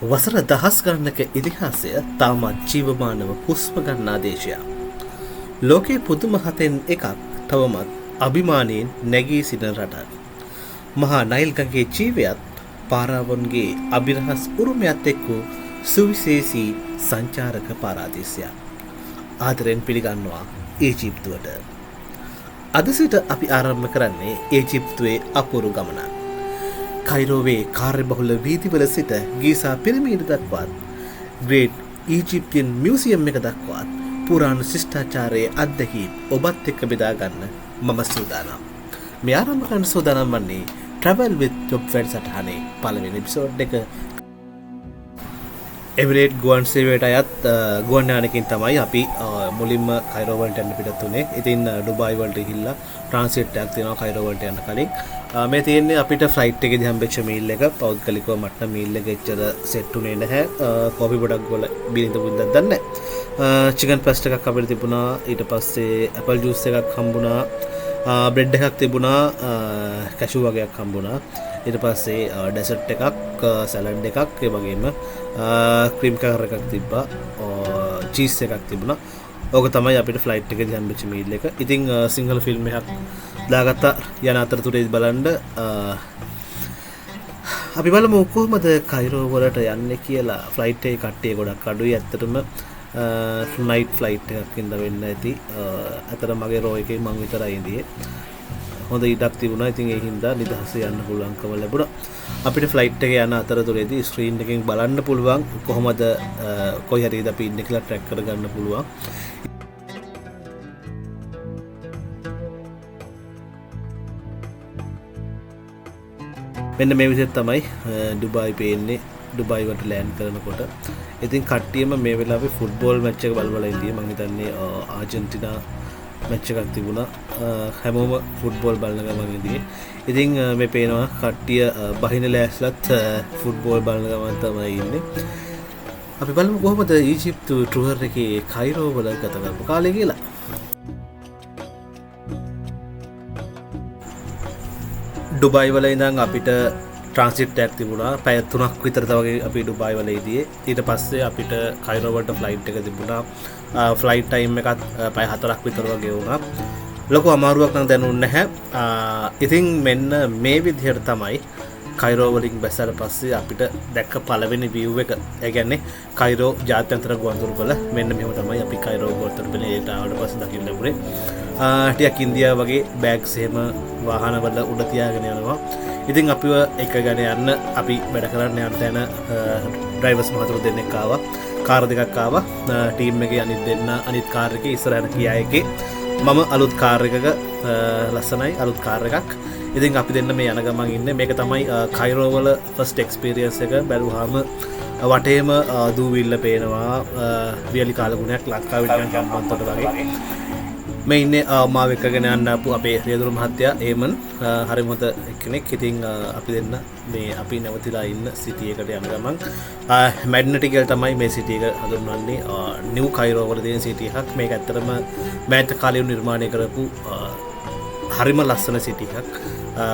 වසර දහස් ගණනක ඉතිහාසය තාමත් ජීවමානව හුස්ම ගන්නා දේශයක්. ලෝකයේ පුදුම හතෙන් එකක් තවමත් අභිමානයෙන් නැගී සිටින රටක්. මහා නයිල් ගඟේ ජීවයත් පාරාවන්ගේ අභිරහස් උරුමයත් එක් වූ සුවිශේෂී සංචාරක පාරාදීසයක්. ආදරෙන් පිළිගන්නවා ඊජිප්තුවට. අද සිට අපි ආරම්භ කරන්නේ ඊජිප්තුවේ අපූර්ව ගමනක්. කයිරෝවේ කාර්යබහුල වීදිවල සිට ගීසා පිරමීඩ දක්වාත්, ග්‍රේට් ඊජිප්තියන් මියුසියම් එක දක්වාත් පුරාණ ශිෂ්ටාචාරයේ අත්දැකීම් ඔබත් එක්ක බෙදා ගන්න මම සූදානම්. මේ ආරම්භ කරන්න සූදානම් වන්නේ Travel with Job වැඩසටහනේ පළවෙනි එපිසෝඩ් එක. එමිරේට් ගුවන් සේවයට අයත් ගුවන් යානකින් තමයි අපි මුලින්ම කයිරෝ වලට යන්න පිටත් වුණේ. ඉතින් ඩුබායි වලට ගිහිල්ලා ට්‍රාන්සිට් එකක් තියෙනවා කයිරෝ වලට යන්න කලින්. මේ තියෙන්නේ අපිට ෆ්ලයිට් එකේදී හම්බෙච්ච මීල් එක. පෞද්ගලිකව මට නම් මීල් එක එච්චර සෙට් වුණේ නැහැ. කොෆි ගොඩක් වල බිරිඳ බුන්දක් දන්නේ නැහැ. චිකන් පැස්ට් එකක් අපිට තිබුණා. ඊට පස්සේ ඇපල් ජූස් එකක් හම්බුණා. බ්‍රෙඩ් එකක් තිබුණා. කැෂු වගේක් හම්බුණා. ඊට පස්සේ ඩෙසර්ට් එකක්, සැලඩ් එකක්, ඒ වගේම ක්‍රීම් කවර් එකක් තිබ්බා. චීස් එකක් තිබුණා. ඕක තමයි අපිට ෆ්ලයිට් එකේදී හම්බෙච්ච මීල් එක. ඉතින් සිංහල ෆිල්ම් එකක් දාගත්තා යන අතරතුරේදී බලන්න. අපි බලමු කොහොමද කයිරෝ වලට යන්නේ කියලා. ෆ්ලයිට් එකේ කට්ටිය ගොඩක් අඩුයි. ඇත්තටම නයිට් ෆ්ලයිට් එකක් ඉඳ වෙන්න ඇති. ඇත්තටම මගේ රෝ එකේ මං විතරයි ඉඳියේ. හොඳ ඉඩක් තිබුණා. ඉතින් ඒ හින්දා නිදහසේ යන්න පුළුවන්කම ලැබුණා. අපිට ෆ්ලයිට් එකේ යන අතරතුරේදී ස්ක්‍රීන් එකෙන් බලන්න පුළුවන් කොහොමද කොයි හරියද අපි ඉන්නේ කියලා ට්‍රැක් කරගන්න පුළුවන්. මෙන්න මේ විදිහට තමයි ඩුබායි පේන්නේ ඩුබායි වලට ලෑන්ඩ් කරනකොට. ඉතින් කට්ටියම මේ වෙලාවේ ෆුට්බෝල් මැච් එක බල බල ඉඳී. මං හිතන්නේ ආජන්ටිනා මැච් එකක් තිබුණා. හැමෝම ෆුට්බෝල් බලන ගමන් ඉඳී. ඉතින් මේ පේනවා කට්ටිය බහින ලෑස්ලත් ෆුට්බෝල් බලන ගමන් තමයි ඉන්නේ. අපි බලමු කොහොමද ඊජිප්තු ටුවර් එකේ කයිරෝ වල ගත කරපු කාලය කියලා. ඩුබායි වල ඉඳන් අපිට ට්‍රාන්සිට් එකක් තිබුණා. පැය 3ක් විතර වගේ අපි ඩුබායි වල ඉඳියේ. ඊට පස්සේ අපිට කයිරෝ වලට ෆ්ලයිට් එක තිබුණා. ෆ්ලයිට් ටයිම් එකත් පැය 4ක් විතර වගේ වුණා. ලොකු අමාරුවක් නම් දැනුන්නේ නැහැ. ඉතින් මෙන්න මේ විදිහට තමයි කයිරෝ වලින් බැසලා පස්සේ අපිට දැක්ක පළවෙනි විව් එක. ඒ කියන්නේ කයිරෝ ජාත්‍යන්තර ගුවන්තොටුපළ මෙන්න මෙහෙම තමයි අපි කයිරෝ ගුවන්තොටුපළේ ආවට පස්සේ දකින්න ලැබුණේ. ටිකක් ඉන්දියාව වගේ බෑග්ස් එහෙම වාහනවල උඩ තියාගෙන යනවා. ඉතින් අපිව එක ගැන යන්න අපි වැඩ කරන්න යන තැන ඩ්‍රයිවර්ස් මහතුරු දෙන්නෙක් ආවා. කාර් දෙකක් ආවා. ටීම් එකේ අනිත් දෙන්න අනිත් කාර් එකේ ඉස්සර යන කියා එකේ මම අලුත් කාර් එකක, ලස්සනයි අලුත් කාර් එකක්. ඉතින් අපි දෙන්න මේ යන ගමන් ඉන්නේ. මේක තමයි කයිරෝ වල ෆස්ට් එක්ස්පීරියන්ස් එක. බැලුවාම වටේම දූවිල්ල පේනවා. වියලි කාලගුණයක් ලංකාවේ නිකන් හම්බන්තොට වගේ. මේ ඉන්නේ මාව එක්කගෙන යන්න ආපු අපේ රියදුරු මහත්තයා ඒමන්. හරිම හොඳ කෙනෙක්. ඉතින් අපි දෙන්න මේ අපි නැවතිලා ඉන්න සිටි එකට යන ගමන් මැඩ්නටි කියලා තමයි මේ සිටි එක හඳුන්වන්නේ. නිව් කයිරෝ වල තියෙන සිටි එකක්. මේක ඇත්තටම මෑත කාලීනව නිර්මාණය කරපු හරිම ලස්සන සිටි එකක්.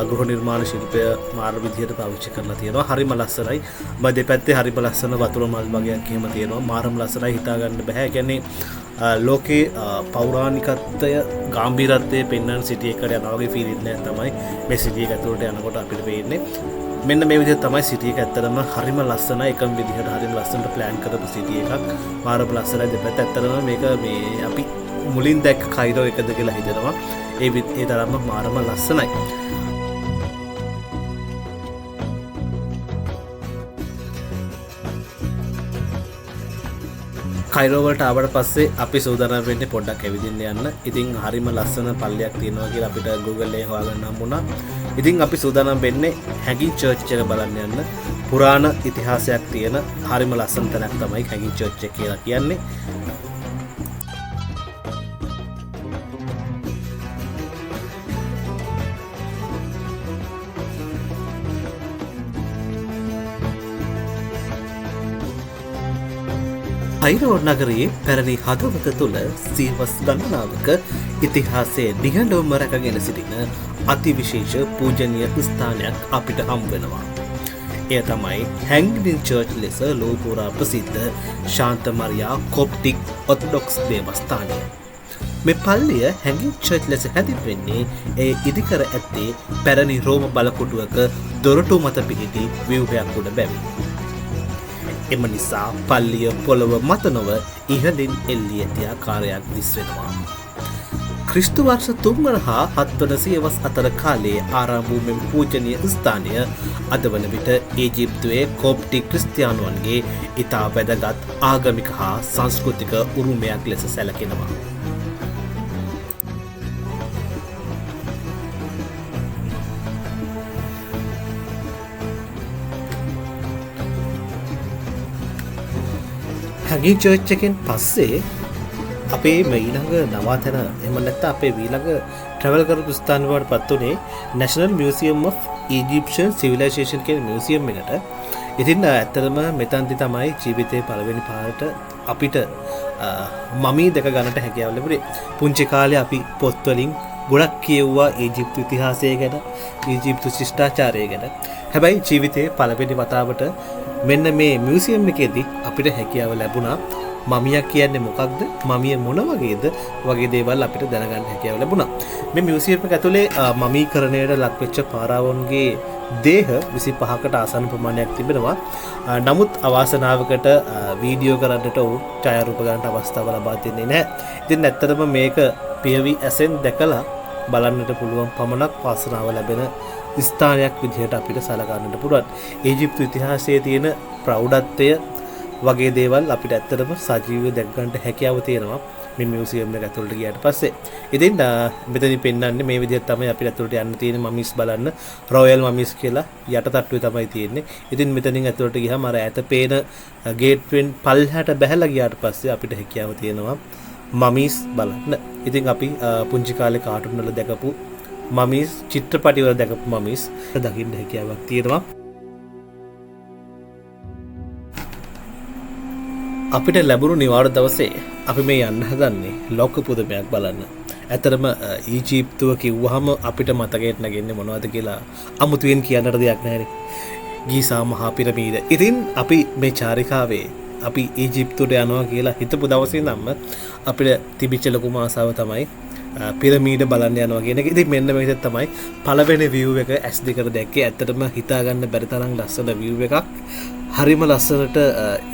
ගෘහ නිර්මාණ ශිල්පය මාර විදිහට පාවිච්චි කරලා තියෙනවා. හරිම ලස්සනයි. මම දෙපැත්තේ හරිම ලස්සන වතුර මල් වගේක් එහෙම තියෙනවා. මාරම ලස්සනයි, හිතා ගන්න බෑ. ඒ කියන්නේ ලෝකේ පෞරාණිකත්වය ගැඹීරත්වය පෙන්වන සිටි එකට යනවා වගේ ෆීලිං එකක් තමයි මේ සිටි එක ඇතුළට යනකොට අපිට පේන්නේ. මෙන්න මේ විදිහට තමයි සිටි එක ඇත්තටම හරිම ලස්සනයි. එකම විදිහට හරිම ලස්සනට ප්ලෑන් කරපු සිටි එකක්. මාරම ලස්සනයි දෙපැත්ත. ඇත්තටම මේක මේ අපි මුලින් දැක්ක කයිරෝ එකද කියලා හිතෙනවා. ඒ තරම්ම මාරම ලස්සනයි. කයිරෝ වලට ආවට පස්සේ අපි සූදානම් වෙන්නේ පොඩ්ඩක් ඇවිදින්න යන්න. ඉතින් හරිම ලස්සන පල්ලියක් තියෙනවා කියලා අපිට Google එකේ හොයාගන්න හම්බුණා. ඉතින් අපි සූදානම් වෙන්නේ හැගින් චර්ච් එක බලන්න යන්න. පුරාණ ඉතිහාසයක් තියෙන හරිම ලස්සන තැනක් තමයි හැගින් චර්ච් එක කියලා කියන්නේ. කයිරෝ නගරයේ පැරණි හදවත තුළ සියවස් ගණනාවක ඉතිහාසයේ නිහඬවම රැකගෙන සිටින අතිවිශේෂ පූජනීය ස්ථානයක් අපිට හම්බ වෙනවා. එය තමයි හැංගින් චර්ච් ලෙස ලොව පුරා ප්‍රසිද්ධ ශාන්ත මරියා කොප්ටික් ඔර්තොඩොක්ස් දේවස්ථානය. මේ පල්ලිය හැංගින් චර්ච් ලෙස හැඳින්වෙන්නේ එය ඉදිකර ඇත්තේ පැරණි රෝම බලකොටුවක දොරටු මත පිහිටි ව්‍යුහයක් උඩ බැවින්. එම නිසා පල්ලිය පොළොව මත නොව ඉහළින් එල්ලී ඇති ආකාරයක් දිස්වෙනවා. ක්‍රිස්තු වර්ෂ 3 වන හා 7 වන සියවස් අතර කාලයේ ආරම්භ වූ මෙම පූජනීය ස්ථානය අද වන විට ඊජිප්තුවේ කෝප්ටික් ක්‍රිස්තියානුවන්ගේ ඉතා වැදගත් ආගමික හා සංස්කෘතික උරුමයක් ලෙස සැලකෙනවා. හැගින් චර්ච් එකෙන් පස්සේ අපේ මේ ඊළඟ නවාතැන, එහෙම නැත්නම් අපේ ඊළඟ ට්‍රැවල් කරපු ස්ථාන බවට පත් වුණේ National Museum of Egyptian Civilization කියන මියුසියම් එකට. ඉතින් ඇත්තටම මෙතනදි තමයි ජීවිතේ පළවෙනි පාරට අපිට මමී දැක ගන්නට හැකියාව ලැබුණේ. පුංචි කාලේ අපි පොත්වලින් ගොඩක් කියවුවා ඊජිප්තු ඉතිහාසය ගැන, ඊජිප්තු ශිෂ්ටාචාරය ගැන. හැබැයි ජීවිතේ පළවෙනි වතාවට මෙන්න මේ මියුසියම් එකේදී අපිට හැකියාව ලැබුණා මමියක් කියන්නේ මොකක්ද, මමිය මොන වගේද වගේ දේවල් අපිට දැනගන්න හැකියාව ලැබුණා. මේ මියුසියම් එක ඇතුලේ මමීකරණයට ලක්වෙච්ච පාරාවොන්ගේ දේහ 25කට ආසන්න ප්‍රමාණයක් තිබෙනවා. නමුත් අවාසනාවකට වීඩියෝ කරන්නට ඔවුන් ඡායාරූප ගන්නට අවස්ථාව ලබා දෙන්නේ නැහැ. ඉතින් ඇත්තටම මේක පියවි ඇසෙන් දැකලා බලන්නට පුළුවන් පමණක් වාසනාව ලැබෙන ස්ථානයක් විදිහට අපිට සලකන්නට පුළුවන්. ඊජිප්තු ඉතිහාසයේ තියෙන ප්‍රෞಢත්වය වගේ දේවල් අපිට ඇත්තටම සජීවීව දැක ගන්නට හැකියාව තියෙනවා මේ මියුසියම් එක ඇතුළට ගියාට පස්සේ. ඉතින් මෙතනින් පෙන්වන්නේ මේ විදිහට තමයි අපිට ඇතුළට යන්න තියෙන මමිස් බලන්න. රොයල් මමිස් කියලා යට තට්ටුවේ තමයි තියෙන්නේ. ඉතින් මෙතනින් ඇතුළට ගියාම අර ඈත පේන ගේට්වෙන් පල්ලෙහාට බැහැලා ගියාට පස්සේ අපිට හැකියාව තියෙනවා මමිස් බලන්න. ඉතින් අපි පුංචි කාලේ කාටුන් වල දැකපු මමිස්, චිත්‍රපටි වල දැකපු මමිස් දකින්න හැකියාවක් තියෙනවා. අපිට ලැබුණු නිවාඩු දවසේ අපි මේ යන්න හදන්නේ ලෝක පුදුමයක් බලන්න. ඇත්තටම ඊජිප්තුව කිව්වහම අපිට මතකයට නැගෙන්නේ මොනවද කියලා අමුතුවෙන් කියන්නට දෙයක් නැහැනේ. ගීසා මහා පිරමීඩ. ඉතින් අපි මේ චාරිකාවේ අපි ඊජිප්තුවට යනවා කියලා හිතපු දවසේ ඉඳන්ම අපිට තිබිච්ච ලොකුම ආසාව තමයි පිරමීඩ බලන්න යනවා කියන එක. ඉතින් මෙන්න මේ විදිහට තමයි පළවෙනි විව් එක ඇස් දෙකට දැක්කේ. ඇත්තටම හිතා ගන්න බැරි තරම් ලස්සන විව් එකක්. හරිම ලස්සනට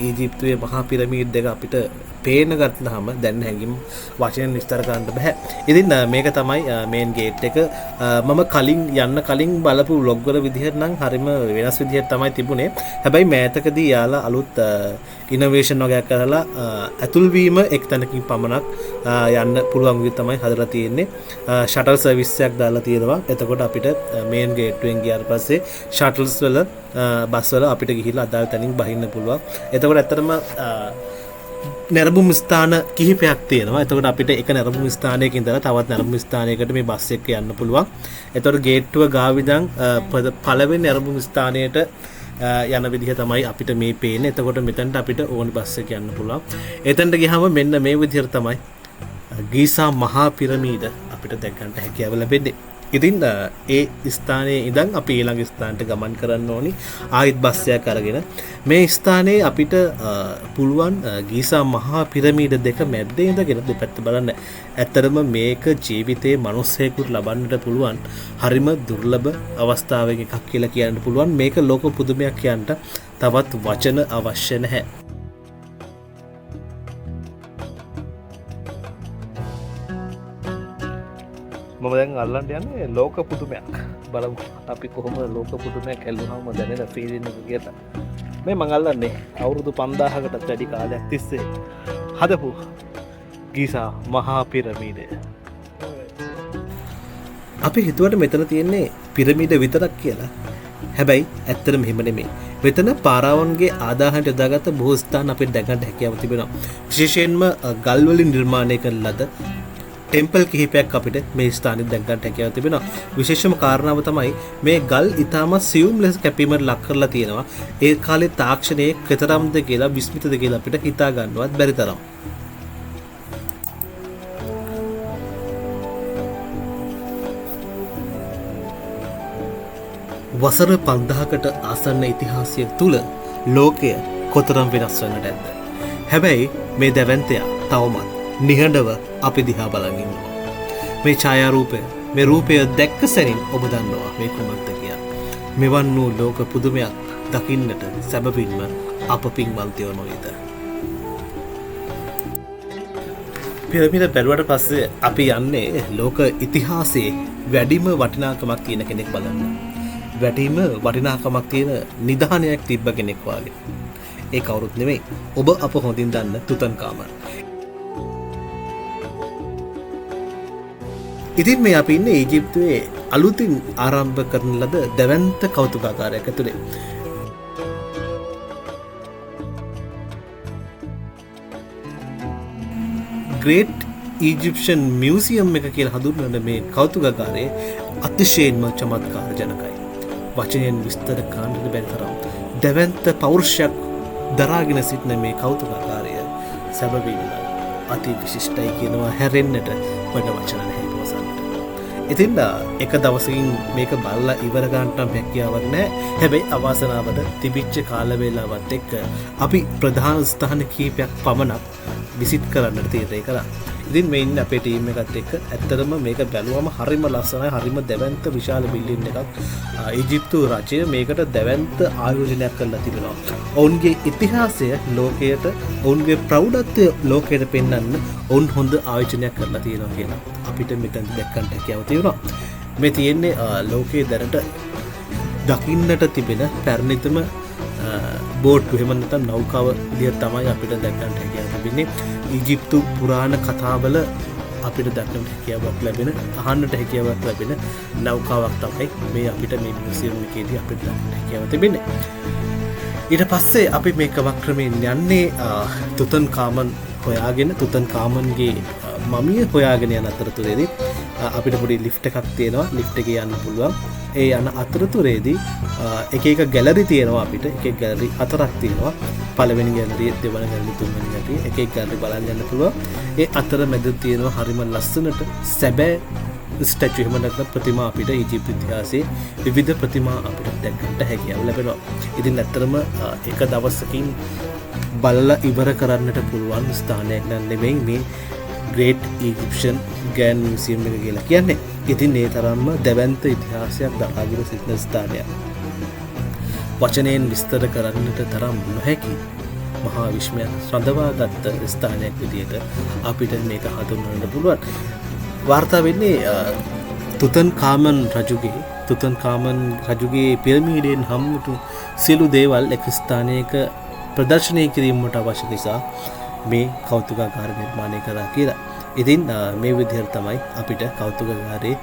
ඊජිප්තුවේ මහා පිරමීඩ් දෙක අපිට පේන ගත්තාම දැන් හැඟීම් වචනෙන් විස්තර කරන්න බෑ. ඉතින් මේක තමයි මේන් ගේට් එක. මම කලින් යන්න කලින් බලපු ව්ලොග් වල විදිහට නම් හරිම වෙනස් විදිහට තමයි තිබුණේ. හැබැයි මෑතකදී යාලා අලුත් ඉනෝවේෂන් වගේක් කරලා ඇතුල් වීම එක් තැනකින් පමණක් යන්න පුළුවන් විදිහට තමයි හදලා තියෙන්නේ. ෂටල් සර්විස් එකක් දාලා තියෙනවා. එතකොට අපිට මේන් ගේට්ටුවෙන් ගියාට පස්සේ ෂටල්ස් වල බස් වල අපිට ගිහිල්ලා අදාළ තැනින් බහින්න පුළුවන්. එතකොට ඇත්තටම නැරඹුම් ස්ථාන කිහිපයක් තියෙනවා. එතකොට අපිට එක නැරඹුම් ස්ථානයක ඉඳලා තවත් නැරඹුම් ස්ථානයකට මේ බස් එක යන්න පුළුවන්. එතකොට ගේට්ටුව ගාව ඉඳන් පළවෙනි නැරඹුම් ස්ථානයට යන විදිහ තමයි අපිට මේ පේන්නේ. එතකොට මෙතනට අපිට ඕනි බස් එක යන්න පුළුවන්. එතනට ගියාම මෙන්න මේ විදිහට තමයි ගීසා මහා පිරමීඩ අපිට දැක් ගන්නට හැකියාව ලැබෙන්නේ. ඉතින් ඒ ස්ථානයේ ඉඳන් අපි ඊළඟ ස්ථානට ගමන් කරන්න ඕනි ආයෙත් බස් එකක් අරගෙන. මේ ස්ථානයේ අපිට පුළුවන් ගීසා මහා පිරමීඩ දෙක මැද්දේ ඉඳගෙන දෙපැත්ත බලන්න. ඇත්තටම මේක ජීවිතේ මනුස්සයෙකුට ලබන්නට පුළුවන් හරිම දුර්ලභ අවස්ථාවක් එකක් කියලා කියන්න පුළුවන්. මේක ලෝක පුදුමයක් කියන්න තවත් වචන අවශ්‍ය නැහැ. මම දැන් අල්ලන්න යන්නේ ලෝක පුදුමයක්. බලමු අපි කොහොම ලෝක පුදුමයක් ඇල්ලුවාම දැනෙන ෆීලින් එක කියලා. මේ මං අල්ලන්නේ අවුරුදු 5000කටත් වැඩි කාලයක් තිස්සේ හදපු ගීසා මහා පිරමීඩය. අපි හිතුවට මෙතන තියෙන්නේ පිරමීඩ විතරක් කියලා. හැබැයි ඇත්තටම එහෙම නෙමෙයි. මෙතන පාරාවන්ගේ ආදාහනට යොදාගත්ත බොහෝ ස්ථාන අපිට දැකගන්නට හැකියාව තිබෙනවා. විශේෂයෙන්ම ගල් වලින් නිර්මාණය කරන ලද ටෙම්පල් කිහිපයක් අපිට මේ ස්ථානෙ දැක ගන්නට හැකියාව තිබෙනවා. විශේෂම කාරණාව තමයි මේ ගල් ඉතාමත් සියුම් ලෙස කැපීමට ලක් කරලා තියෙනවා. ඒ කාලේ තාක්ෂණයේ කෙතරම්ද කියලා විස්මිතද කියලා අපිට හිතා ගන්නවත් බැරි තරම්. වසර 5000කට ආසන්න ඉතිහාසය තුළ ලෝකය කොතරම් වෙනස් වන්නට ඇද්ද? හැබැයි මේ දැවැන්තයා තවමත් නිහඬව අපි දිහා බලන් ඉන්නවා. මේ ඡායාරූපය, මේ රූපය දැක්ක සැනින් ඔබ දන්නවා මේ කුමක්ද කියලා. මෙවන් වූ ලෝක පුදුමයක් දකින්නට සැබවින්ම අප පින්වන්තයෝ නොවේද? පිරමිඩ බැලුවට පස්සේ අපි යන්නේ ලෝක ඉතිහාසයේ වැඩිම වටිනාකමක් තියෙන කෙනෙක් බලන්න. වැඩිම වටිනාකමක් තියෙන නිධානයක් තිබ්බ කෙනෙක් වාගේ. ඒ කවුරුත් නෙමෙයි, ඔබ අප හොඳින් දන්න තුතන්කාමන්. ඉතින් මේ අපි ඉන්නේ ඊජිප්තුවේ අලුතින් ආරම්භ කරන ලද දැවැන්ත කෞතුකාගාරයක් ඇතුලේ. ග්‍රේට් ඊජිප්ෂන් මියුසියම් එක කියලා හඳුන්වන මේ කෞතුකාගාරය අතිශයින්ම චමත්කාර ජනකයි. වචනයෙන් විස්තර කරන්නට බැරි තරම් දැවැන්ත පෞරුෂයක් දරාගෙන සිටින මේ කෞතුකාගාරය සැබවින්ම අති විශිෂ්ටයි කියනවා හැරෙන්නට මට වචන නැහැ පවසන්නට. ඉතින් එක දවසකින් මේක බලලා ඉවර ගන්නට නම් හැකියාවක් නැහැ. හැබැයි අවාසනාවට තිබිච්ච කාල වේලාවත් එක්ක අපි ප්‍රධාන ස්ථාන කීපයක් පමණක් විසිට් කරන්නට තීරණය කළා. ඉතින් මේ ඉන්න අපේ ටීම් එකත් එක්ක ඇත්තටම මේක බැලුවම හරිම ලස්සනයි, හරිම දැවැන්ත විශාල බිල්ඩින් එකක්. ඊජිප්තු රජය මේකට දැවැන්ත ආයෝජනයක් කරලා තිබෙනවා. ඔවුන්ගේ ඉතිහාසය ලෝකයට, ඔවුන්ගේ ප්‍රෞಢත්වය ලෝකයට පෙන්වන්න ඔවුන් හොඳ ආයෝජනයක් කරලා තියෙනවා කියලා අපිට මෙතනදි දැක්කන්ට හැකියාව තියෙනවා. මේ තියෙන්නේ ලෝකයේ දැනට දකින්නට තිබෙන පැරණිතම බෝට්ටු, එහෙම නැත්නම් නෞකාව විදිහට තමයි අපිට දැක්කන්ට හැකියාව තිබෙන්නේ. ඊජිප්තු පුරාණ කතාවල අපිට දක්නට හැකියාවක් ලැබෙන, අහන්නට හැකියාවක් ලැබෙන නෞකාවක් තමයි මේ අපිට මේ මියුසියම් එකේදී අපිට දක්නට හැකියාව තිබෙන්නේ. ඊට පස්සේ අපි මේ ක්‍රමක්‍රමයෙන් යන්නේ තුතන්කාමන් හොයාගෙන, තුතන්කාමන්ගේ මමිය හොයාගෙන යන අතරතුරේදී අපිට පොඩි ලිෆ්ට් එකක් තියෙනවා. ලිෆ්ට් එකේ යන්න පුළුවන්. ඒ යන අතරතුරේදී එක එක ගැලරි තියෙනවා අපිට. එක එක ගැලරි හතරක් තියෙනවා. පළවෙනි ගැලරිය, දෙවන ගැලරිය, තුන්වෙනි ගැලරිය, එක එක ගැලරි බලන් යන්න පුළුවන්. ඒ අතර මැද තියෙනවා හරිම ලස්සනට සැබෑ ස්ටැචු, එහෙම නැත්නම් ප්‍රතිමා අපිට ඊජිප්තු ඉතිහාසයේ විවිධ ප්‍රතිමා අපිට දැක්කට හැකියාව ලැබෙනවා. ඉතින් ඇත්තටම එක දවසකින් බලලා ඉවර කරන්නට පුළුවන් ස්ථානයක් නම් නෙමෙයි මේ ග්‍රේට් ඊජිප්ෂන් ග්‍රෑන්ඩ් මියුසියම් එක කියලා කියන්නේ. ඉතින් ඒ තරම්ම දැවැන්ත ඉතිහාසයක් දරාගෙන සිටින ස්ථානයක්. වචනයෙන් විස්තර කරන්නට තරම් නොහැකි මහා විස්මයක් රඳවාගත්ත ස්ථානයක් විදියට අපිට මේක හඳුන්වන්නට පුළුවන්. වාර්තා වෙන්නේ තුතන්කාමන් රජුගේ පිරමීඩයෙන් හම්බුණු සියලු දේවල් එක් ස්ථානයක ප්‍රදර්ශනය කිරීමට අවශ්‍ය නිසා මේ කෞතුකාගාර නිර්මාණය කරා කියලා. ඉතින් මේ විදිහට තමයි අපිට කෞතුකාගාරයේ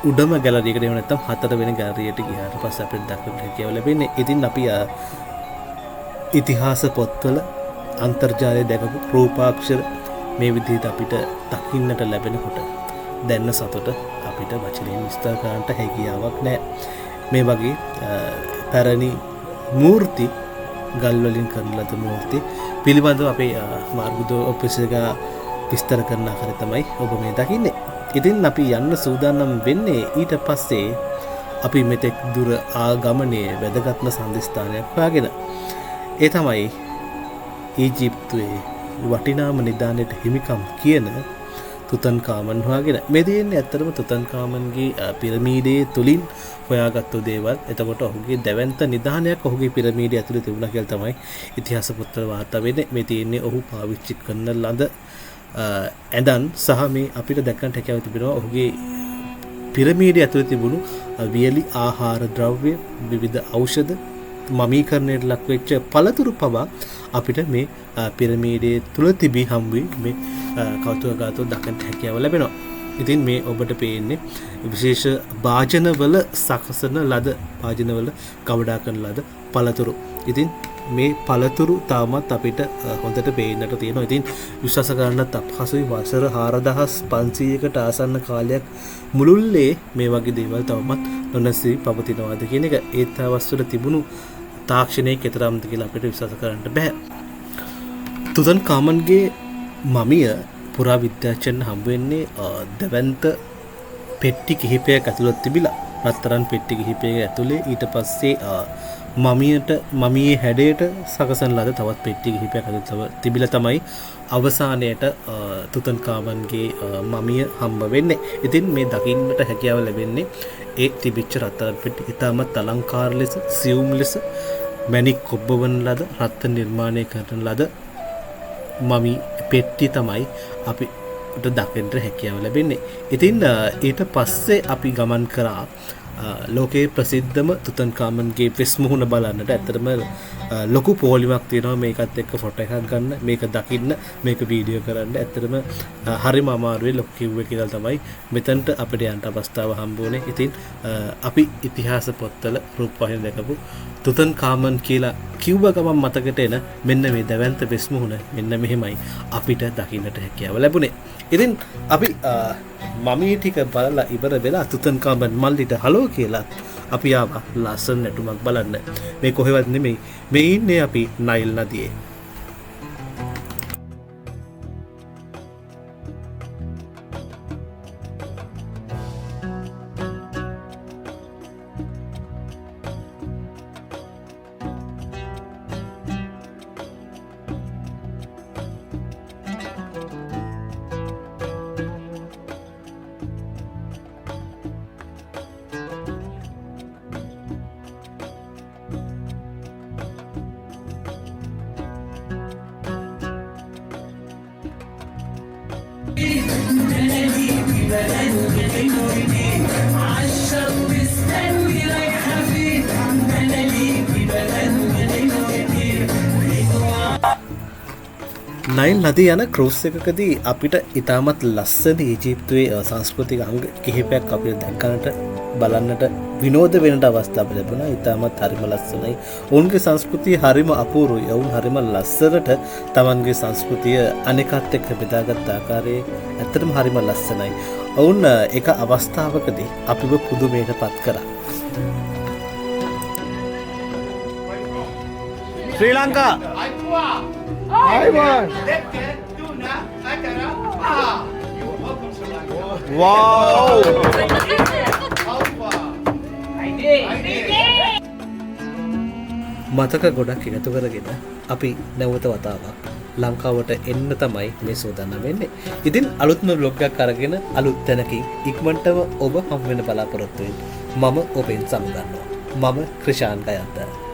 උඩම ගැලරියකට, එහෙම නැත්නම් හතරවෙනි ගැලරියට ගියාට පස්සේ අපිට දක්නට හැකියාව ලැබෙන්නේ. ඉතින් අපි ඉතිහාස පොත්වල අන්තර්ජාලය දැකපු රූපාක්ෂර මේ විදිහට අපිට දකින්නට ලැබෙනකොට දැන්න සතුට අපිට වචනයෙන් විස්තර කරන්නට හැකියාවක් නෑ. මේ වගේ පැරණි මූර්ති, ගල් වලින් කරන ලද මූර්ති පිළිබඳව අපේ මාර්ගදෝ ඔෆිස් එක විස්තර කරන ආකාරය තමයි ඔබ මේ දකින්නේ. ඉතින් අපි යන්න සූදානම් වෙන්නේ ඊට පස්සේ අපි මෙතෙක් දුර ආගමනයේ වැදගත්ම සන්ධිස්ථානයක් හොයාගෙන. ඒ තමයි ඊජිප්තුවේ වටිනාම නිධානයට හිමිකම් කියන තුතන්කාමන් හොයාගෙන. මේ තියෙන්නේ ඇත්තටම තුතන්කාමන්ගේ පිරමීඩයේ තුලින් හොයාගත්තු දේවල්. එතකොට ඔහුගේ දැවැන්ත නිධානයක් ඔහුගේ පිරමීඩය ඇතුලේ තිබුණා කියලා තමයි ඉතිහාස පොත්වල වාර්තා වෙන්නේ. මේ තියෙන්නේ ඔහු පාවිච්චි කරන ලද ඇඳන් සහ මේ අපිට දැක්කන්ට හැකියාව තිබෙනවා ඔහුගේ පිරමීඩය ඇතුලේ තිබුණු වියලි ආහාර ද්‍රව්‍ය, විවිධ ඖෂධ, මමීකරණයට ලක් වෙච්ච පළතුරු පවා අපිට මේ පිරමීඩයේ තුල තිබී හම් වී මේ කෞතුකාගාරය දක්නට හැකියාව ලැබෙනවා. ඉතින් මේ ඔබට පේන්නේ විශේෂ භාජනවල සකසන ලද, භාජනවල ගවඩා කරන ලද පළතුරු. ඉතින් මේ පළතුරු තාමත් අපිට හොඳට පේන්නට තියෙනවා. ඉතින් විශ්වාස කරන්නත් අපහසුයි වසර 4500කට ආසන්න කාලයක් මුළුල්ලේ මේ වගේ දේවල් තවමත් නොනැසී පවතිනවාද කියන එක. ඒත් දවස්වල තිබුණු තාක්ෂණයේ කෙතරම්ද කියලා අපිට විශ්වාස කරන්න බෑ. තුතන්කාමන්ගේ මමිය පුරාවිද්‍යාඥයන් හම්බ වෙන්නේ දැවැන්ත පෙට්ටි කිහිපයක් ඇතුළත් තිබිලා. රත්තරන් පෙට්ටි කිහිපයක ඇතුලේ. ඊට පස්සේ මමියේ හැඩයට සකසන ලද තවත් පෙට්ටි කිහිපයක් ඇතුළේ තව තිබිලා තමයි අවසානයේට තුතන්කාමන්ගේ මමිය හම්බ වෙන්නේ. ඉතින් මේ දකින්නට හැකියාව ලැබෙන්නේ ඒ තිබිච්ච රත්තරන් පෙට්ටි ඉතාමත් අලංකාර ලෙස, සියුම් ලෙස මැණික් කොබ්බවන ලද රත්තරන් නිර්මාණය කරන ලද මමි පෙට්ටි තමයි අපිට දකින්නට හැකියාව ලැබෙන්නේ. ඉතින් ඊට පස්සේ අපි ගමන් කරා ලෝකයේ ප්‍රසිද්ධම තුතන්කාමන්ගේ වෙස් මුහුණ බලන්නට. ඇත්තටම ලොකු පොලිමක් තියෙනවා මේකත් එක්ක ෆොටෝ එකක් ගන්න, මේක දකින්න, මේක වීඩියෝ කරන්න. ඇත්තටම හරිම අමාරුයි. ලොකු කිව්ව කියලා තමයි මෙතනට අපිට යන්න අවස්ථාව හම්බ වුණේ. ඉතින් අපි ඉතිහාස පොත්වල රූපවාහිනී දැකපු තුතන්කාමන් කියලා කිව්ව ගමන් මතකට එන මෙන්න මේ දැවැන්ත වෙස් මුහුණ මෙන්න මෙහෙමයි අපිට දකින්නට හැකියාව ලැබුණේ. ඉතින් අපි මමී ටික බලලා ඉවර වෙලා තුතන්කාමන් මල්ලිට හලෝ කියලා අපි ආවා ලස්සන නැටුමක් බලන්න. මේ කොහෙවත් නෙමෙයි, මේ ඉන්නේ අපි නයිල් නදියේ. නයිල් නදිය යන ක්‍රූස් එකකදී අපිට ඉතාමත් ලස්සන ඊජිප්තුවේ සංස්කෘතික අංග කිහිපයක් අපිට දැක්කනට බලන්නට විනෝද වෙන්නට අවස්ථාව ලැබුණා. ඉතාමත් හරිම ලස්සනයි. ඔවුන්ගේ සංස්කෘතිය හරිම අපූර්වයි. ඔවුන් හරිම ලස්සනට තමන්ගේ සංස්කෘතිය අනෙකත් එක්ක බෙදාගත් ආකාරය ඇත්තටම හරිම ලස්සනයි. ඔවුන් එක අවස්ථාවකදී අපිව පුදුමයට පත් කරා. ශ්‍රී ලංකා. Wow. මතක ගොඩක් එකතු කරගෙන අපි නැවත වතාවක් ලංකාවට එන්න තමයි මේ සූදානම් වෙන්නේ. ඉතින් අලුත්ම බ්ලොග් එකක් අරගෙන අලුත් තැනකින් ඉක්මනටම ඔබ හම් වෙන බලාපොරොත්තු වෙන්න. මම ඔබෙන් සමුගන්නවා. මම ක්‍රිෂාන් ගයන්ත.